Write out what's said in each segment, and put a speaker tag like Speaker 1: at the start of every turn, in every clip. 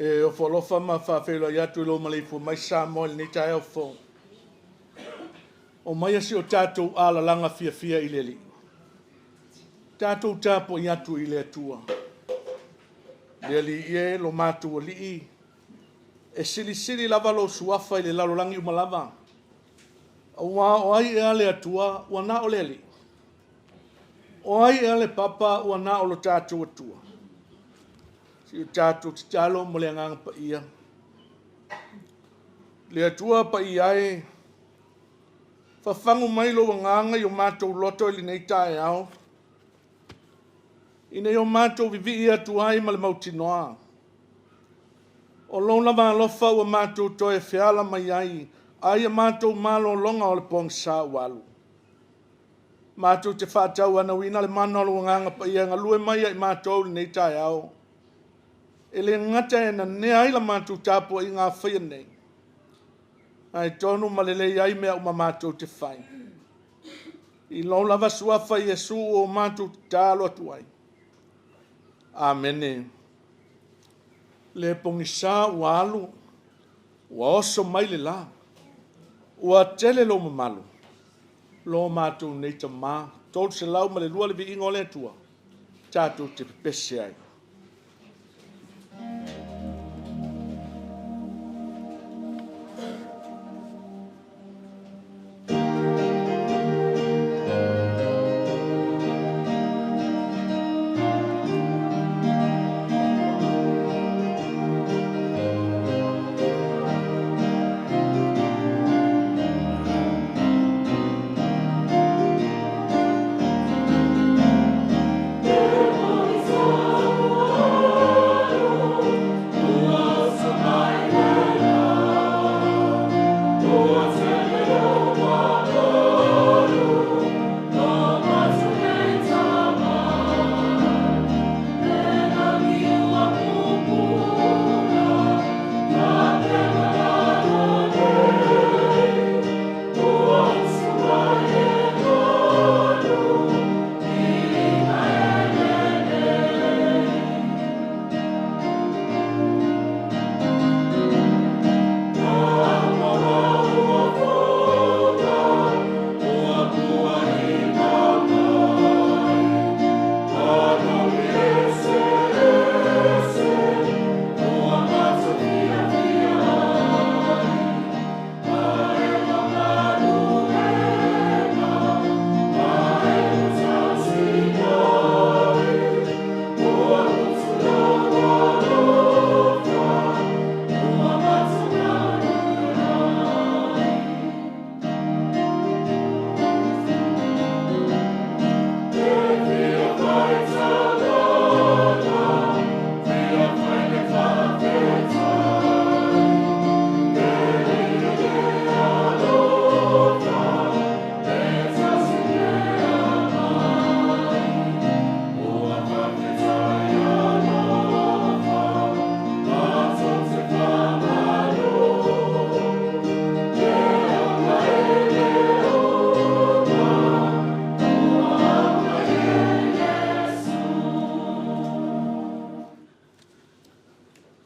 Speaker 1: E ofo alofa ma faafeiloai atu i lou maleifua mai Samoa i lenei taeao fou. Omaia se i o tatou alalaga fiafia i le Alii. Tatou tapuai atu i le Atua. Le Alii e, lo matou Alii, e silisili lava lou suafa i le lalolagi uma lava, aua o ai ea le Atua ua na o le Alii? O ai ea le Papa ua na o lo tatou Atua? Se i o tatou tatalo ma le Agaga Paia. Le Atua Paia e, fafagu mai lou agaga i o matou loto i lenei taeao, ina ia o matou vivii atu ai ma le mautinoa, o lou lava alofa ua matou toe feala mai ai, ai a matou malologa o le pogisa ua alu. Matou te faatauanauina le mana o lou Agaga Paia e galue mai ia i matou i lenei taeao. E le gata e nanea ai la matou tapuaiga faia nei, ae tonu ma lelei ai mea uma matou te fai. I lou lava suafa Iesu ua matou tatalo atu ai. Amene. Le pogisa ua alu, ua oso mai le la, ua tele lou mamalu, lo matou nei tama, 302 le viiga o le Atua, tatou te pepese ai.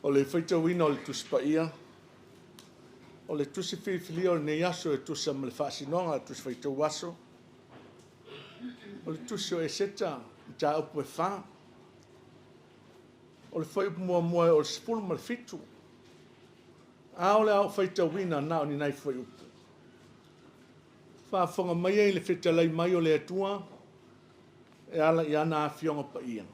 Speaker 1: O le faitauina o le Tusi Paia, o le tusi filifilia o lenei aso e tusa ma le faasinoga o le Tusi Faitau Aso, o le tusi o Eseta, mataupu e 4. O le fuaiupu muamua o le 17. A o le a ou faitauina na o ni nai fuaiupu. Faafofoga maia i le fetalai mai o le Atua e ala i ana Afioga Paia.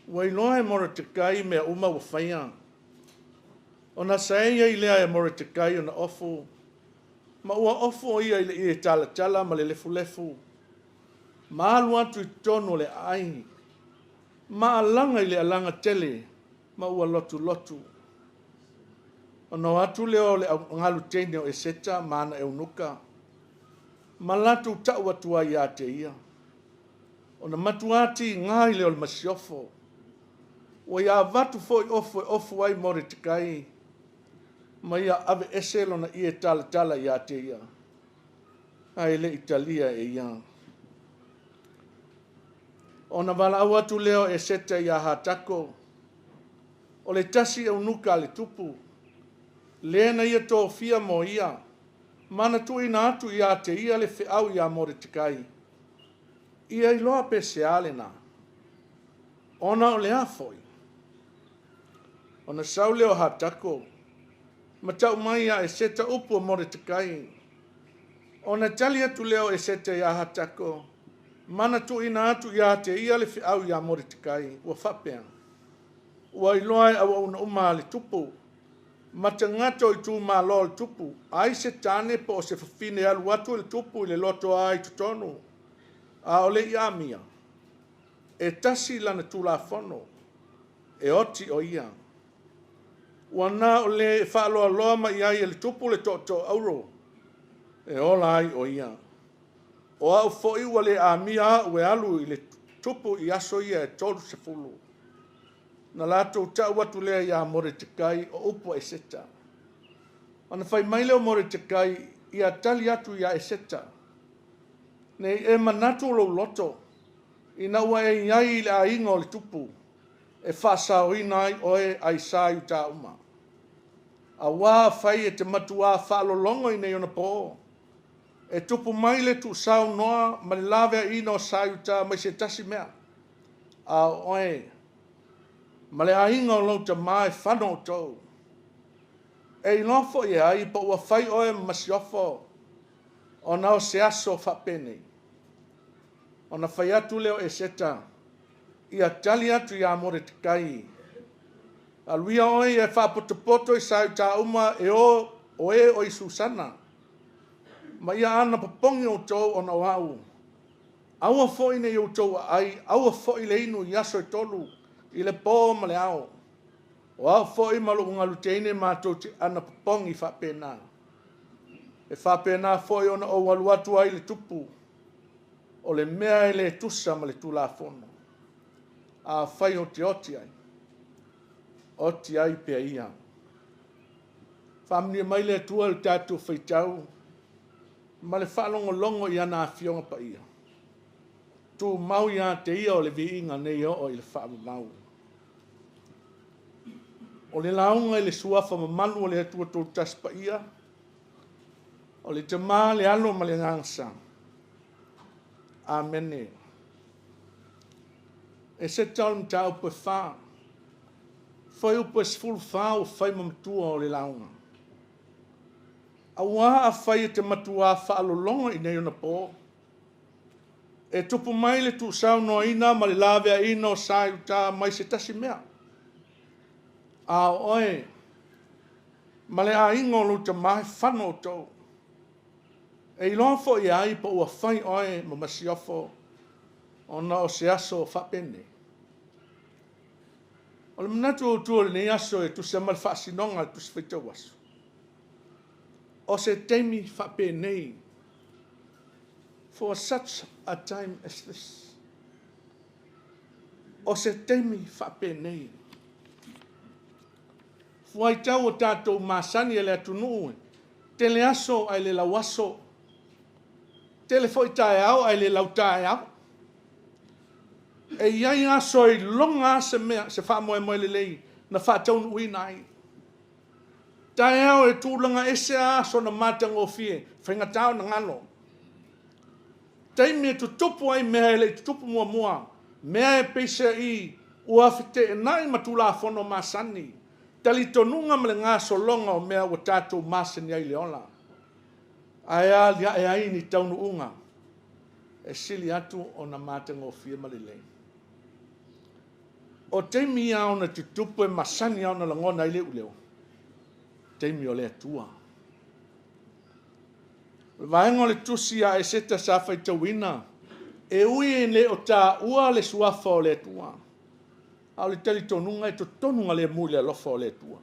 Speaker 1: Ua iloa e Moratekai mea uma ua faia, ona saei ai lea e Moratekai ona ofu, ma ua ofu o ia i le ie talatala ma le lefulefu, ma alu atu i totonu o le aai. Ma alaga i le alaga tele ma ua lotulotu. Ona o atu lea o le galu teine o Eseta ma ana eunuka ma latou tau atu ai ia te ia, ona matua tiga ai lea o le masiofo. Ua ia avatu foi ofu e ofu ai Moretekai, ma ia aveese lona ie talatala ia te ia, ae le i talia e ia. Ona valaau atu lea o Eseta ia Hatako, o le tasi eunuka a le tupu, le na ia tofia mo ia, ma na tuuina atu ia te ia le feau ia Moretekai, ia iloa pe se a lena, ona o le a foi? Ona sau lea o Hatako ma tau mai ia Eseta upu a Moretekai. Ona tali atu lea o Eseta ia Hatako, ma na tuuina atu ia te ia le feau ia Moretekai, ua faapea, ua iloa e auauna uma a le tupu, ma tagata o itumalo o le tupu, ai se tane po o se fafine e alu atu i le tupu i le lotoa i totonu, a o le i amia, e tasi lana tulafono, e oti o ia. Ua na o le e faaloaloa mai ai e le tupu le tootoo auro, e ola ai o ia. O au foi ua le amia au e alu i le tupu i aso ia e 30. Na latou tau atu lea ia Moretekai o upu a Eseta. Ona fai mai lea o Moretekai ia tali atu ia Eseta, ne i e manatu lou loto, ina ua e i ai i le aiga o le tupu, e faasaoina ai oe ai sa Iuta uma. Auā afai e te matuā faalologo i nei ona po, e tupu mai le tuusaunoa ma le laveaiina o sa Iuta mai se tasi mea, a o oe ma le aiga o lou tama e fano outou. E iloa foi e ai po ua fai oe ma masiofo ona o se aso faapenei. Ona fai atu lea o Eseta ia tali atu ia Moretekai, alu ia oe ia e faapotopoto i sa Iuta uma e o e o i Susana, ma ia anapopogi outou ona o au. Aua foi ne i outou aai, aua foi le inu i aso e 3 i le po ma le ao. O au foi ma lou galu teine matou te anapopogi faapena. E faapena foi ona ou alu atu ai i le tupu, o le mea e le tusa ma le tulafono. Afai ou te oti ai, oti ai pea ia. Faamanuia mai le Atua i le tatou faitau ma le faalogologo i ana Afioga Paia. Tumau ia te Ia o le viiga nei e oo i le faavavau. O le lauga i le suafa mamalu o le Atua Toatasi Paia, o le Tama, le Alo ma le Agaga Sa. Amene. Eseta o le mataupu e 4, fuaiupu e 14 ua fai ma matua o le lauga. Auā afai e te matuā faalologo i nei ona po, e tupu mai le tuusaunoaina ma le laveaiina o sa i uta mai se tasi mea, a o oe ma le aiga o lou tama e fano outou. E iloa foi e ai po ua fai oe ma masiofo ona o se aso faapenei. O le manatu autu o lenei aso e tusa ma le faasinoga a le Tusi Faitau Aso, o se taimi faapenei, for such a time as this. O se taimi faapenei. Fuaitau o tatou masani e le atunuu, tele aso ae le lauaso, tele foi taeao ae le lautaeao. E i ai aso e iloga lava se mea, se faamoemoe lelei na faataunuuina ai. Taeao e tulaga ese lava sona matagofie, faigata ona galo. Taimi e tutupu ai mea e le i tutupu muamua, mea e peiseai ua feteenai ma Tulafono masani, talitonuga ma le gasologa o mea ua tatou masani ai i le ola, ae aliae ai ni taunuuga e sili atu ona matagofie ma lelei. O taimi ia ona tutupu e masani lava ona lagona ai le iuleo, taimi o le Atua. O le vaega o le tusi a Eseta sa faitauina, e ui e le o taua le suafa o le Atua, A o le talitonuga e totonugalemu i le alofa o le Atua.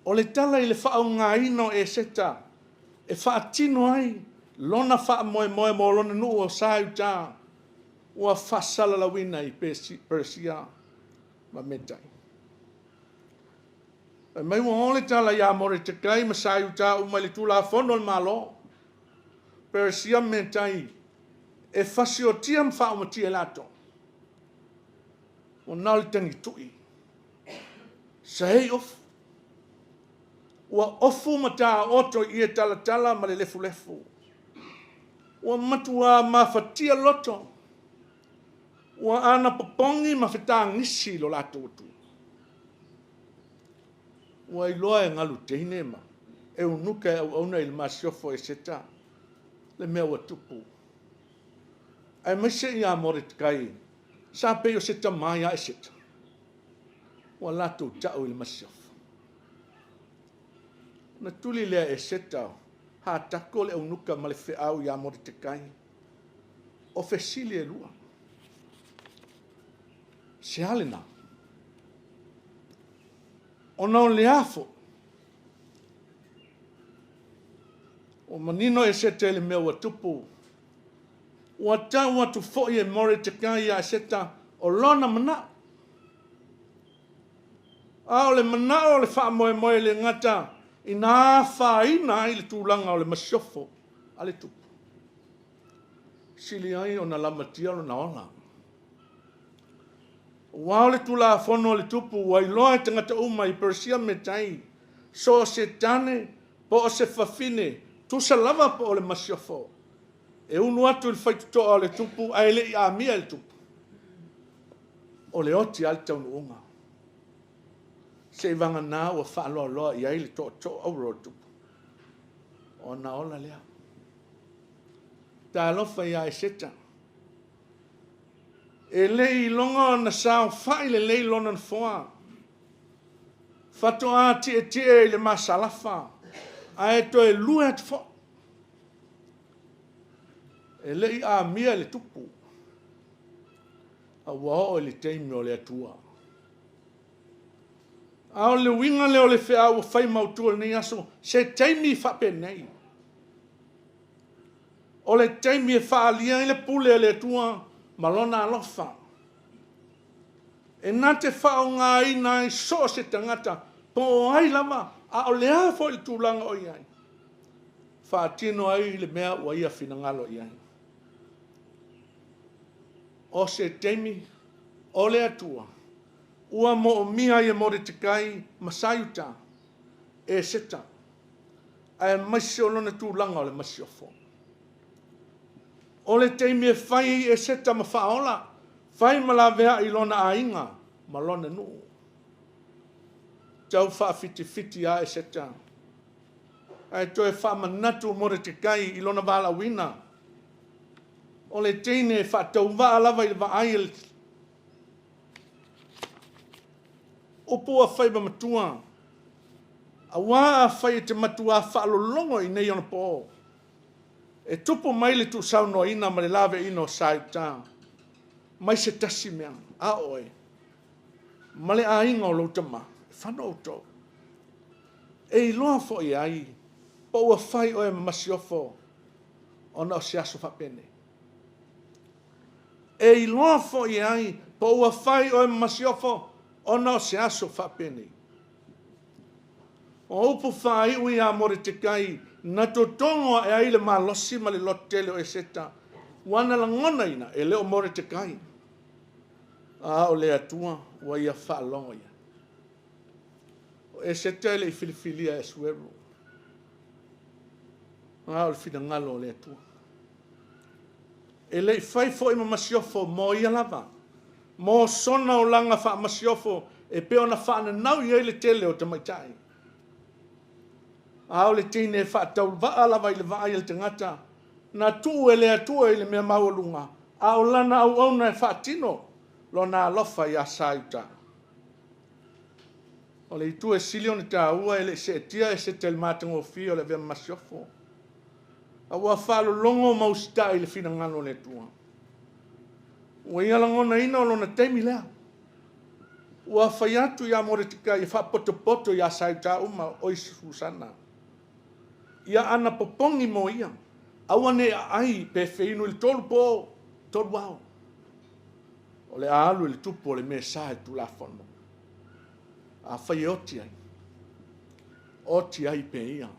Speaker 1: O le tala i le faaaogaina o Eseta e faatino ai lona faamoemoe mo lona nuu o Sa Iuta ua faasalalauina i Peresia ma Metai. Fai mai ua oo le tala ia Moretekai ma sa Iuta uma i le tulafono a le Malo, Peresia ma Metai e fasiotia ma faaumatia e latou. Ua na o le tagitui, saei ofu, ua ofu ma taoto i ie talatala ma le lefulefu. Ua matua mafatia loto, ua anapopogi ma fetagisi lo latou Atua. Ua iloa e galu teine ma eunuka e auauna i le masiofo a Eseta le mea ua tupu, aemaise ia Moretekai sa pei o se tama ia Eseta, ua latou ta'u i le masiofo. Ona tuli lea e Eseta o Hatako le aunuka ma le feau ia Moretekai, o fesili e lua. Se a lena? Ona o le a foi? Ua manino Eseta i le mea ua tupu, ua tau atu foi e Moretekai ia Eseta o lona manao. A o le manao o le faamoemoe e le gata ina afaina ai le tulaga o le masiofo a le tupu, sili ai ona lamatia lona ola. Aua o le tulafono a le tupu ua iloa e tagata uma i Peresia ma Metai, so o se tane po o se fafine, tusa lava po o le masiofo, e ulu atu i le faitotoa o le tupu ae le i amia e le tupu, o le oti lava le taunuuga, seivagana ua faaloaloa i ai le tootoo auro o le tupu, ona ola lea. Talofa ia Eseta, e le i iloga ona saofai lelei lona nofoa, faatoa tietie i le masalafa ae toe lue atu foi. E le i amia e le tupu, a ua oo i le taimi o le Atua. A o le uiga lea o le feau ua fai mautu o lenei aso, se taimi faapenei, o le taimi e faaalia ai le pule a le Atua ma Lona alofa, e na te faaaogaina ai so o se tagata po o ai lava, a o le a foi le tulaga o i ai, faatino ai le mea ua ia finagalo i ai. O se taimi o le Atua ua moomia ai e Moretekai ma Saiuta, Eseta, aemaise o lona tulaga o le masiofo. O le taimi e fai ai Eseta ma faaola, fai ma laveai i lona aiga ma lona nuu. Tau faafitifiti lava Eseta, ae toe faamanatu Moretekai i lona valaauina. O le teine e faatauvaa lava i le vaai a le upu ua fai ma matua, aua afai e te matua faalologo i nei ona po, e tupu mai le tuusaunoaina ma le laveaiina o Sa Iuta mai se tasi mea, a oe ma le aiga o lou tama, e fano outou. E iloa foi e ai po ua fai oe ma masiofo ona o se aso faapenei. E iloa foi e ai po ua fai oe ma masiofo ona o se aso faapenei. O upu faaiu ia Moretekai na totogo ae ai le malosi ma le lototele o Eseta, ua na lagonaina e le o Moretekai, a o le Atua ua ia faalogo i ai. O Eseta e le i filifilia e Asuero, a o le finagalo o le Atua. E le i fai foi ma masiofo mo ia lava, mo sona olaga faamasiofo e pei ona faananau i ai le tele o tamaitai. A o le teine e faatauvaa lava i le vaai a le tagata, na tuu e le Atua i le mea maualuga, a o lana auauna e faatino lona alofa ia Sa Iuta. O le itu e sili ona taua, e le i seetia Eseta i le matagofie o le avea ma masiofo, a ua faalologo ma usitai i le finagalo o le Atua. Ua ia lagonaina o lona taimi lea. Ua fai atu ia Moretekai e faapotopoto iā Saiuta uma o i Susana. Ia anapopogi mo ia, aua ne i aai pe feinu i le 3 po, 3 ao. O le a alu i le tupu o le Mesa i le Tulafono. Afai e oti ai, oti ai pea ia.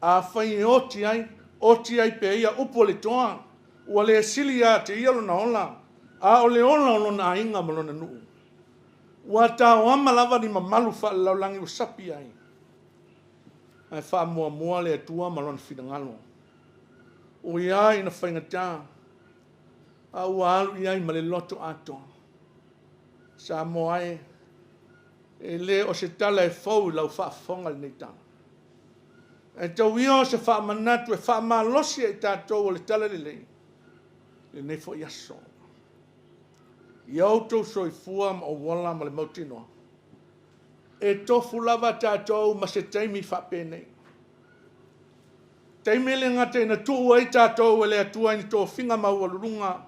Speaker 1: Afai e oti ai, oti ai pea ia. Upu o le toa, ua le sili ia te ia lona ola, a o le ola o lona aiga ma lona nuu. Ua taoama lava ni mamalu faalelalolagi ua sapi ai, ae faamuamua le Atua ma lona finagalo. Ui lava ina faigata, a ua alu i ai ma le loto atoa. Samoa e, e le o se tala e fou i lau faafofoga lenei tala. Ae tau ia o se faamanatu e faamalosi ai i tatou o le talalelei i lenei foi aso. Ia outou soifua ma ou ola ma le mautinoa, e tofu lava tatou ma se taimi faapenei. Taimi e le gata ina tuu ai tatou e le Atua i ni tofiga maualuluga,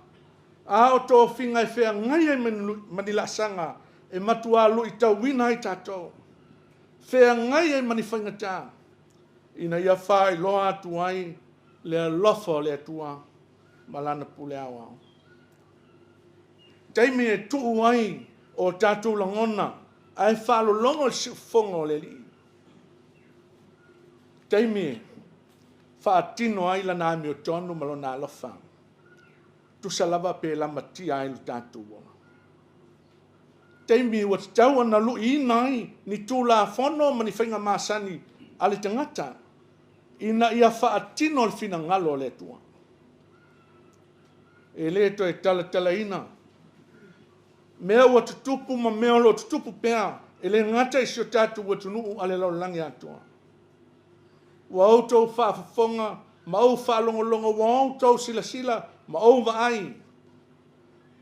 Speaker 1: a o tofiga e feagai ai ma ni laasaga e matua luitauina ai tatou, feagai ai ma ni faigata, ina ia faailoa atu ai le alofa o le Atua ma Lana pule aoao. Taimi e tuu ai o tatou lagona ae faalologo i le siufofoga o le Alii. Taimi e faatino ai Lana amiotonu ma Lona alofa, tusa lava pe lamatia ai lo tatou ola. Taimi ua tatau ona luiina ai ni Tulafono ma ni faiga masani a le tagata ina ia faatino le finagalo o le Atua. E le toe talatalaina mea ua tutupu ma mea o lo o tutupu pea, e le gata i si o tatou atunuu a o le lalolagi atoa. Ua outou faafofoga ma ou faalogologo, ua outou silasila ma ou vaai,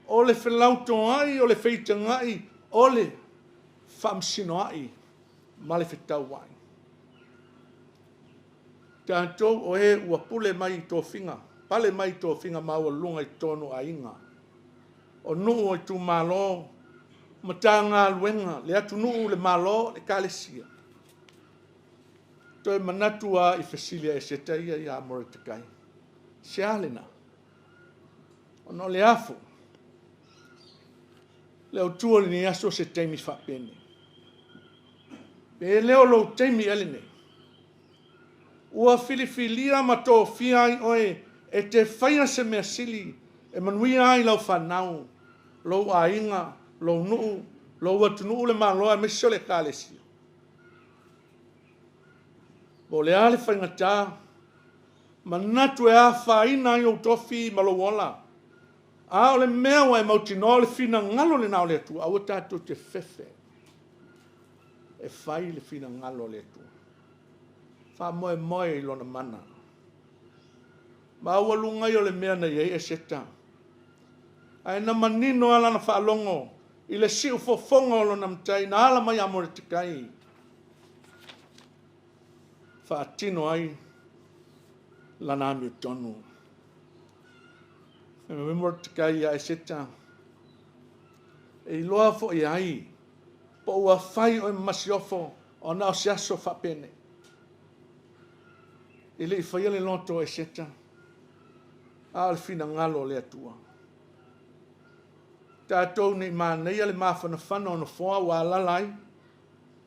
Speaker 1: o le felautoai o le feitagai o le fefaamasinoai ma le fetauai. Tatou o e ua pule mai i tofiga, pale mai i tofiga maualuluga i totonu o aiga, o nuu o itumalo, Matagaluega, le atunuu, le Malo, Ekalesia. Toe manatu lava i fesili a Eseta ia ia Moretekai, se a lena? Ona o le a foi? Le autu o lenei aso, o se taimi faapenei. Pe le o lou taimi ea lenei? Ua filifilia ma tofia ai oe e te faia se mea sili e manuia ai lau fanau, lou aiga, lou nuu, lou atunuu, le Malo aemaise o le Ekalesia. Po o le a le faigata, manatu e afaina ai ou tofi ma lou ola, a o le mea ua e mautinoa o le finagalo lena o le Atua, aua tatou te fefe e fai le finagalo o le Atua. Faamoemoe i Lona mana. Maualuga ia o le mea na i ai Eseta, ae na manino lava lana faalogo i le siufofoga o lona matai na ala mai ia Moretekai e faatino ai lana amiotonu. Fai mai Moretekai ia Eseta, e iloa foi e ai po ua fai oe ma masiofo ona o se aso faapenei. E le i faia le loto o Eseta, a o le finagalo o le Atua. Tatou ne i manaia le mafanafana o nofoa ua alaala ai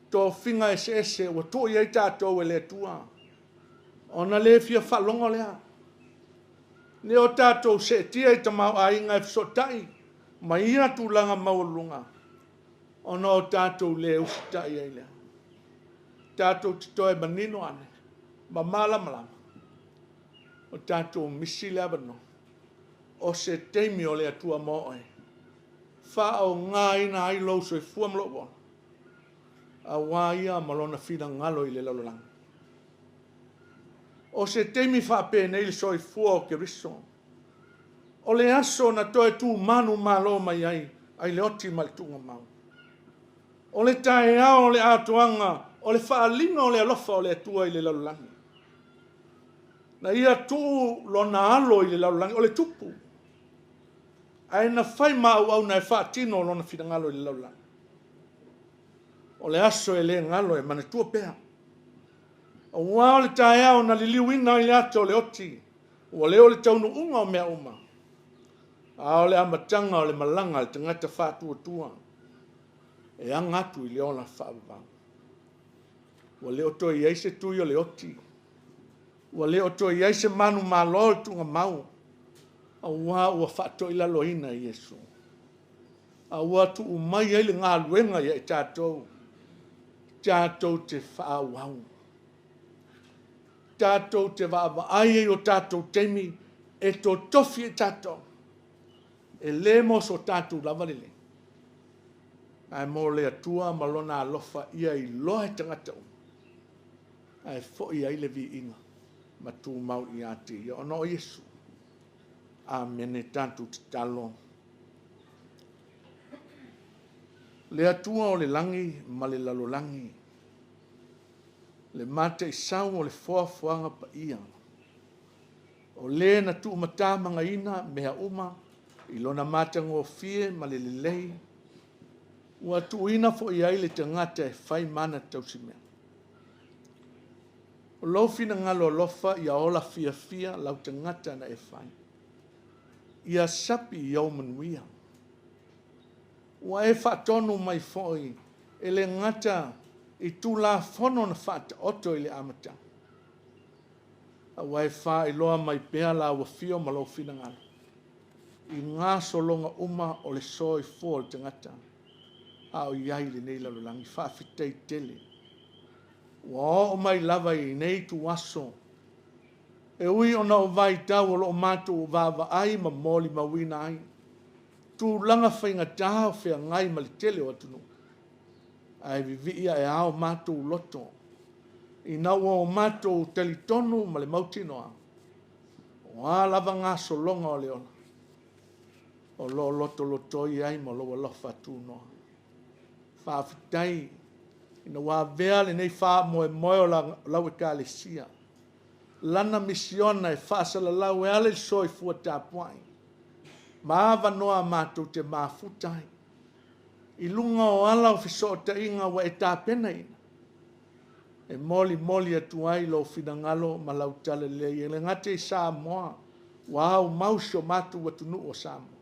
Speaker 1: tofiga eseese ua tuu i ai tatou e le Atua, ona le fia faalogo lea, ne i o tatou seetia i tamaoaiga e fesootai ma ia tulaga maualuluga, ona o tatou le usitai ai lea. Tatou te toe manino ane ma malamalama, ua tatou misi le avanoa, o se taimi o le Atua mo oe, faaaogaina ai lou soifua ma lou ola, aua Ia ma Lona finagalo i le lalolagi. O se taimi faapenei le soifua o Keriso, o le aso na toe tu manumalo mai ai i le oti ma le tuugamau. O le taeao o le atoaga o le faaaliga o le alofa o le Atua i le lalolagi. Na ia tuu Lona Alo i le lalolagi, o le tupu, Ae na fai ma auauna e faatino Lona finagalo i le lalolagi. O le aso e le galo e manatua pea. Aua o le taeao na liliuina ai le ata o le oti, ua le o le taunuuga o mea uma, a o le amataga o le malaga a le tagata faatuatua e aga atu i le ola faavavau. Ua le o toe i ai se tui o le oti, ua le o toe i ai se manumalo o le tuugamau, aua ua faatoilaloina e Iesu, a ua tuu mai ai le galuega ia i tatou, tatou te faaauau, tatou te vaavaai i o tatou taimi e totofi i tatou, e le mo so tatou lava lelei, ae mo le Atua ma Lona alofa ia iloa e tagata uma, ae foi ai le viiga ma tumau ia te Ia ona o Iesu. Amene. Tatou tatalo. Le Atua o le lagi ma le lalolagi, le mataisau o le foafoaga paia, o le na tuumatamagaina mea uma i lona matagofie ma le lelei, ua tuuina foi i ai le tagata e fai ma ana tausimea. O lou finagalo alofa ia ola fiafia lau tagata na e fai, ia sapi i ou manuia. Ua e faatonu mai foi e le gata i Tulafono na faataoto i le amataga, a ua e faailoa mai pea lau afio ma lou finagalo i gasologa uma o le soifua o le tagata a o i ai i lenei lalolagi. Faafetai tele. Ua oo mai lava i nei ituaso, e ui ona o vaitau o lo o matou vaavaai ma molimauina ai tulaga faigata o feagai ma le tele o atunuu, ae vivii ae ao matou loto ina ua o matou talitonu ma le mautinoa, o a lava gasologa o le ola, o lo o lotolotoi ai ma lou alofa tunoa. Faafetai ina ua avea lenei faamoemoe o lau Ekalesia, lana misiona e faasalalau e ala i le soifua tapuai ma avanoa matou te mafuta ai i luga o ala o fesootaiga ua e tapenaina, e molimoli atu ai lou finagalo ma lau talalelei, e le gata i Samoa ua aumau si o matou atunuu o Samoa,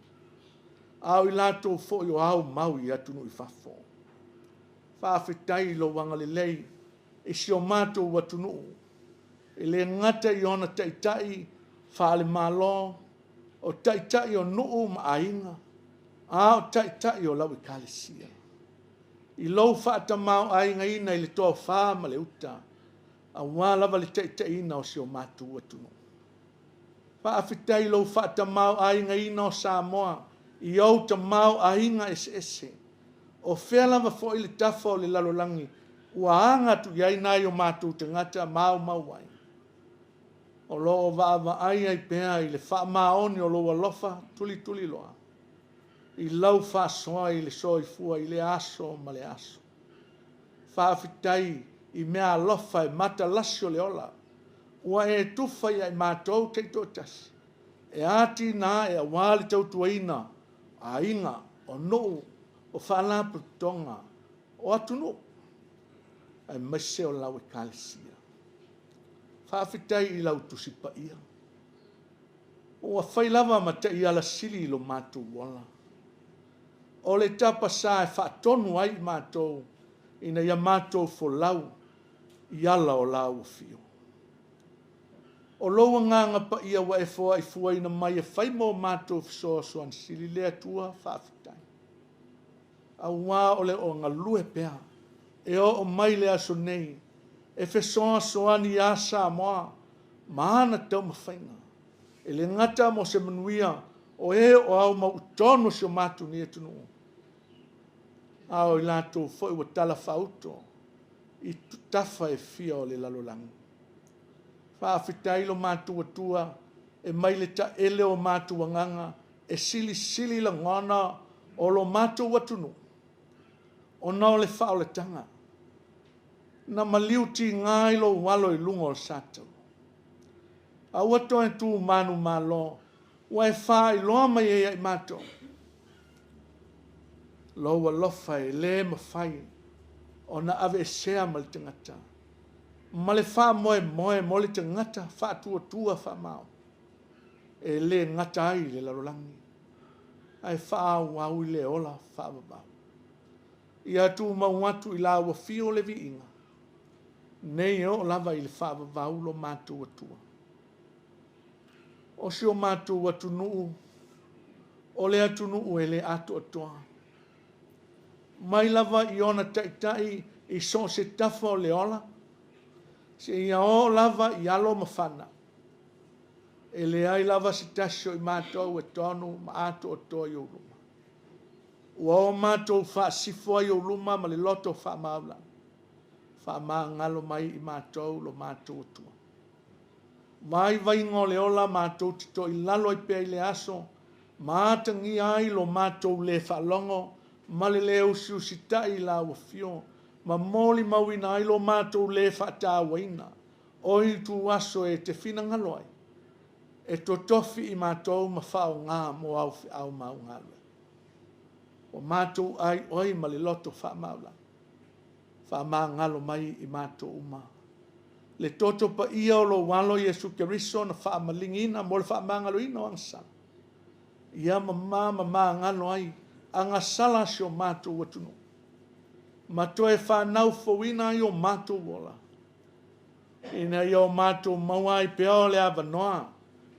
Speaker 1: a o i latou foi o aumau i atunuu i fafo. Faafetai i lou agalelei i si o matou atunuu, e le gata i ona taitai faale-Malo, o taitai o nuu ma aiga, a o taitai o lau Ekalesia, i lou faatamaoaigaina i le tofa ma le uta, aua lava le taitaiina o si o matou atunuu. Faafetai i lou faatamaoaigaina o Samoa i ou tamaoaiga eseese. O fea lava foi le tafa o le lalolagi ua aga atu i ai nai o matou tagata ma aumau ai, o lo o vaavaai ai pea i le faamaoni o lou alofa tulituliloa i lau faasoa i le soifua i lea aso ma lea aso. Faafetai i meaalofa e matalasi o le ola ua e tufa ia i matou taitoatasi e atinae aua le tautuaina o aiga, o nuu, o faalapotopotoga, o atunuu, aemaise o lau Ekalesia. Faafetai i lau Tusi Paia ua fai lava ma taiala sili i lo matou ola. O le tapasa e faatonu ai i matou ina ia matou folau i ala o lau afio. O lou Agaga Paia ua e foaifuaina mai e fai mo matou fesoasoani sili, le Atua faafetai, aua o lo o galue pea e oo mai le aso nei e fesoasoani ia Samoa ma ana taumafaiga, e le gata mo se manuia o e o aumau i totonu o si o matou nei atunuu, a o i latou foi ua talafaauto i tafa e fia o le lalolagi. Faafetai i lo matou Atua e mai le taele o matou agaga e silisili lagona o lo matou atunuu ona o le faaolataga. Na maliu tiga ai lou alo i luga o le sataua, a ua toe tu manumalo, ua e faailoa mai ai ia i matou. Lou alofa e lē mafai ona aveesea ma le tagata, ma le faamoemoe mo le tagata faatuatua faamaoni, e le gata ai i le lalolagi, ae faaauau i le ola faavavau. Ia tumau atu i lau afio le viiga, nei e oo lava i le faavavau lo matou Atua. O si o matou atunuu, o le atunuu e le atoatoa, mai lava i ona taitai i so o se tafa o le ola, seia oo lava i alo ma fanau, e leai lava se tasi o i matou e tonu ma atoatoa i ou luma. Ua o matou faasifo ai i ou luma ma le loto faamaualalo, faamagalo mai i matou lo matou Atua. Vaivaiga o le ola matou te toilalo ai pea i le aso ma atagia ai lo matou le faalogo ma le le usiusitai i lau afio ma molimauina ai lo matou le faatauaina o ituaso e te finagalo ai e totofi i matou ma faaaoga mo au feau ma au galuega. Ua matou ai oe ma le loto faamaualalo, faamagalo mai i matou uma. Le toto paia o lou alo Iesu Keriso na faamaligiina mo le faamagaloina o agasala, ia mama ma magalo ai agasala a si o matou atunuu, ma toe fanau fouina ai o matou ola, ina ia o matou maua ai pea o le avanoa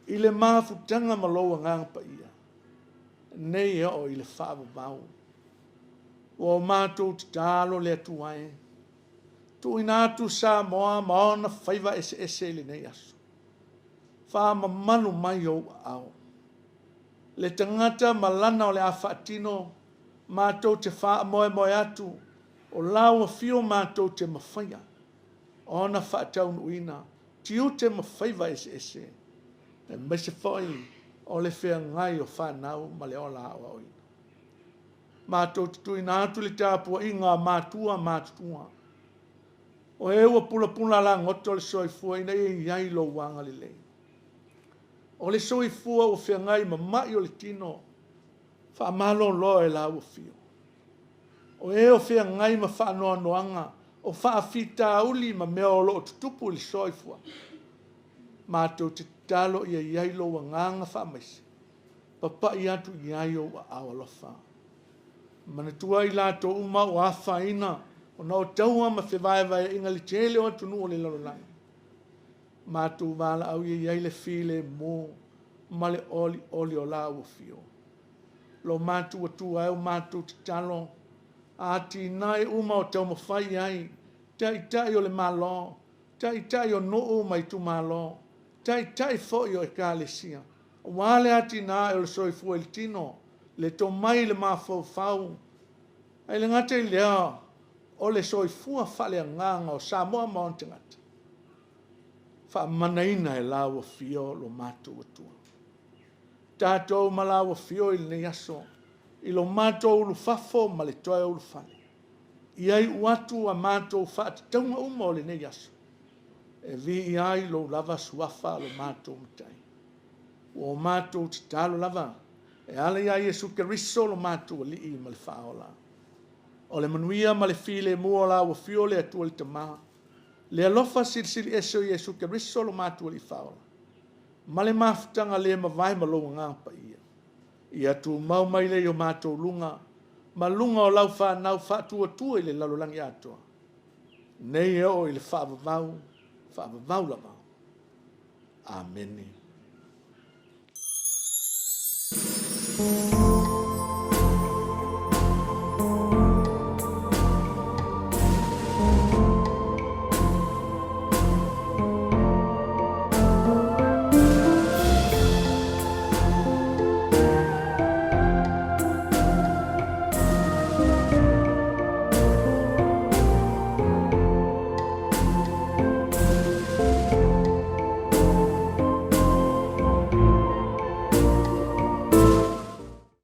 Speaker 1: i le mafutaga ma lou Agaga Paia, nei e oo i le faavavau. Ua o matou tatalo le Atua e, tuuina atu Samoa ma ona faiva eseese i lenei aso, faamamalu mai ou aao. Le tagata ma lana o le a faatino, matou te faamoemoe atu o lau afio matou te mafaia ona faataunuuina tiute ma faiva eseese, aemaise foi o le feagai o fanau ma le ola aoaoina. Matou te tuuina atu le tapuaiga a matua matutua, o e ua pulapula lagoto le soifua ina ia i ai lou agalelei. O le soifua ua feagai ma mai o le tino, faamalolo e lau afio. O e o feagai ma faanoanoaga, o faafitauli ma mea o lo o tutupu i le soifua, matou te tatalo ia i ai lou agaga faamaise, papai atu i ai ou aao alofa. Manatua i latou uma ua afaina ona o taua ma fevaevaeaiga i le tele o atunuu o le lalolagi, matou valaau ia i ai le filemu ma le olioli o lau afio. Lo matou Atua e, o matou tatalo, atinae uma o taumafai i ai Taitai o le Malo, Taitai o nuu ma itumalo, Taitai foi o Ekalesia, aua le atinae o le soifua i le tino, le tomai i le mafaufau, ae le gata i lea o le soifua faaleagaga o Samoa ma ona tagata, faamanaina e lau Afio lo matou Atua. Tatou ma lau Afio i lenei aso i lo matou ulufafo ma le toe ulufale, ia iu atu a matou faatatauga uma o lenei aso, e viia ai lou lava suafa lo matou Matai. Ua o matou tatalo lava e ala ia Iesu Keriso lo matou Alii ma le Faaola. O le manuia ma le filemu o lau Afio le Atua le Tama, le alofa silisili ese o Iesu Keriso lo matou Alii Faaola, ma le mafutaga le mavae ma lou Agaga Paia, ia tumau mai lea i o matou luga ma luga o lau fanau faatuatua i le lalolagi atoa, nei e oo i le faavavau, faavavau lava. Amene.